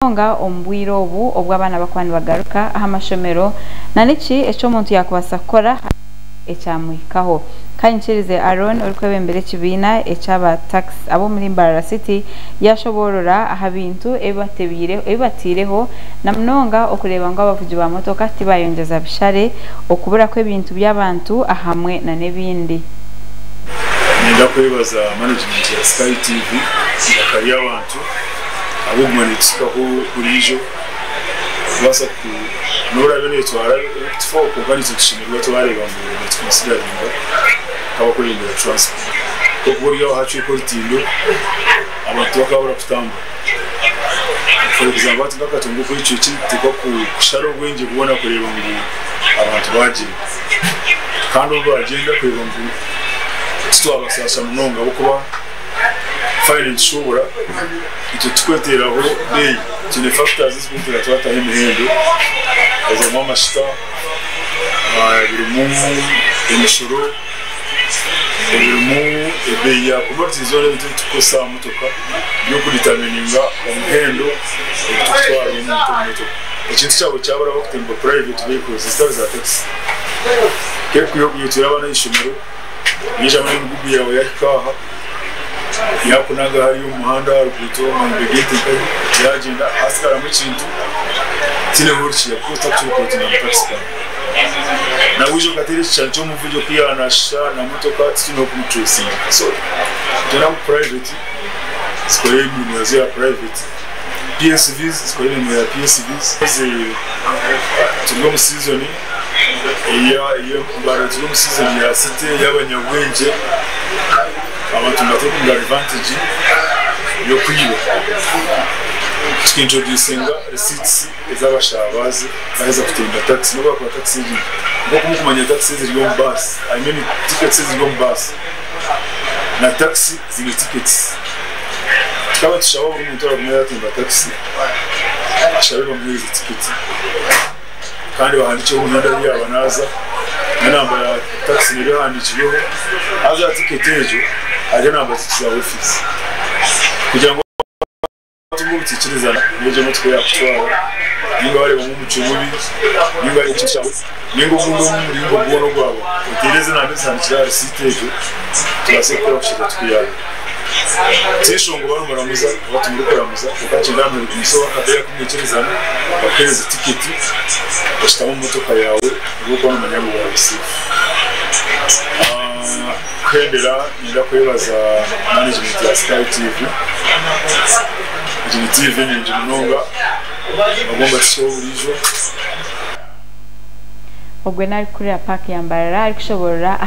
Munonga omu bwire obu obu abaana bakuba nibagaruka aha mashomero, na niki eki omuntu yaakubaasa kukora hagira ekyamuhikaho. Kanyikirize Aaron orikwebembera ekibiina eky'aba takisi ab'omuri Mbarara City yaashoboorora aha bintu ebi bateireho na munonga okureeba ngu abavugi ba motoka tibaayongyeza bishare, okubura kw'ebintu by'abantu ahamwe na n'ebindi. Niinyenda kwebaza management ya Sky TV eiraka ry'abantu. Ahabw'okuguma neetuhikaho buriijo kubaasa ku n'obu eraabe neetwara ebirikutufaho kwonka naitwe nitushemererwa twareeba ngu neetukonsidaringa nk'abarikwebembera transport. Ahabw'okuba ori aho hacweka orutindo abantu tibakaabura kutambura. For example hati nk'akatunga okwecwekye nituteekwa kushara obwengye bwona kureeba ngu abantu baagyenda. Kandi obu baagyenda kureeba ngu titwabasaasa munonga ahabw'okuba Fine nitushuubura itwe titukweteeraho beeyi, twine factors ezirikureetera twataho emihendo ezirimu amashuta, ebirimu emishoro, ebirimu ebeeyi ya commodities zoona ebintu ebi turikukozesa aha motoka by'okuditamininga omuhendo ogu turikutwarira omuntu omu motoka. Ekintu kyabo kyabura bakutemba private vehicles ezitari za taxi. Nk'ekwiha okuyetwire abaana aha ishomero. Yaija n'emigugu yaawe yahika aha, yaakunaga hariya omu muhanda aha ruguuto omu geeti nkahi, yaagyenda haatsigaramu ekintu tihaine ahu orikiiha kuko otakukiripotinga mu takisi kaaba. Nawe waija okateera ekishushani ky'omuvugi oku yaanashusha na motoka titwine ah'okumutureesinga. So nitwenda ngu purayiveti zikore emirimo yaazo ya purayiveti, PSVs zikore emirimo ya PSVs. Turi omu siizoni. Mbarara turi omu season ya city y'abanyabwengye abantu nibatekinga advantage y'okwiba tuka introducinga receipts ez'abashabaze baheza kutemba taxi n'obu yakuba taxi eri nk'oku mukumanya taxi eziri omu bus I mean tickets eziri omu bus na taxi ziine tickets tukaba nitushaba buri muntu oragume yatemba taxi ashabe bamuhereze ticket. Kandi bahandiikyeho omuhendo ahu yaaba naaza, n'enamba ya takisi neeba ehandiikirweho. Haza aha tiketi egyo hariho enamba zaitu za ofiisi kugira ngu waatunga obutaikirizana n'egyo emotoka eyaakutwara, nainga waareebamu omucwe mubi, nainga hariho ekintu kyawe, nainga ogundi omuringo gwona ogwaba oteire ezi enamba ezihandiikire aha risiiti egyo, tubaase kukora kushusha tukuyambe. Tinshonga oba nimuramuza oba timurikuramuza, kwonka niinyenda aha muheru gw'eizooba akadeeya aku mwikirizana bakuheereze tiketi oshutame omu motoka yaawe ahabw'okuba noomanya ngu waaba safe. Kuhendera niinyenda kwebaza management ya Sky TV. Egi ni TV nungi munonga nabwo mbatsikireho buriijo. Ogwe n'arikukurira paaka ya Mbarara arikushoboorora aha.